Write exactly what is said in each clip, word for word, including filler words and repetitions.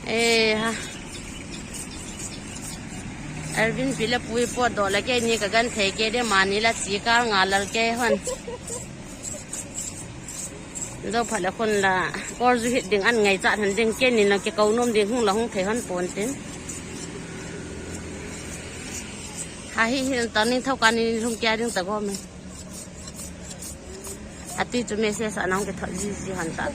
Eh, ha. Ervin pi le pu hi potdoh le keini ka genthei kei de, mani la chi kal nga lal kei hon. Jou phat le khun la, kol ju hit ding an ngaichat hon ding, keini na kikou nom ding hung la hung thei hon pon tin. Ha hi hi ta ning thau ka ni lhung kia ding ta go me. Ati chu message anong kithot jiji hon ta.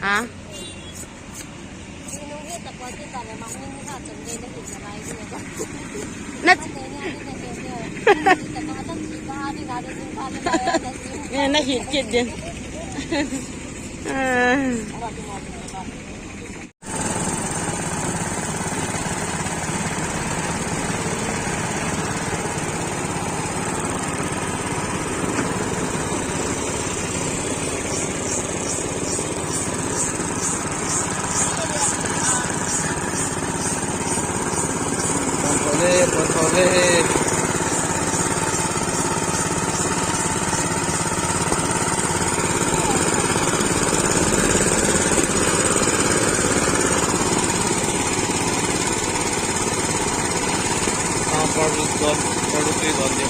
Ha? Na, eh, na hit kit din. Ah. Pon thole, pon thole. Ah, pardu don, pardu tui don dia.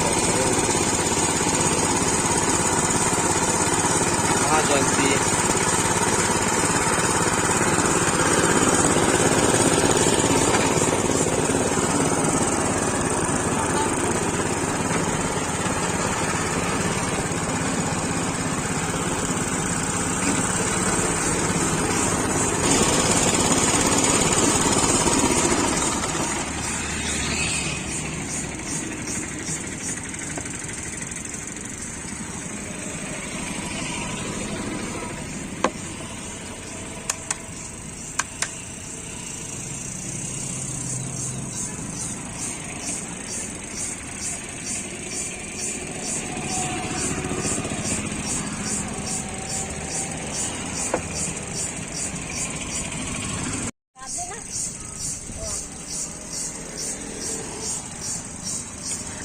Ah, don ti.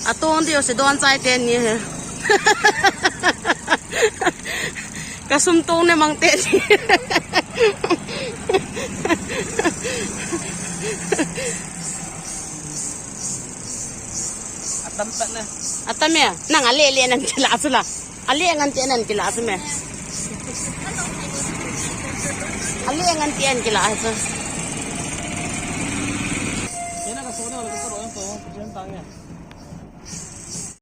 Atong diu si don chai teni he. Kasum tong ne mang teni. Atam pat na. Atam ya, nang ale le nan kila sula. Ale ngan ti nan kila sume. Ale ngan ti an kila su. Ina ka so na ka ro to, jen tang ya.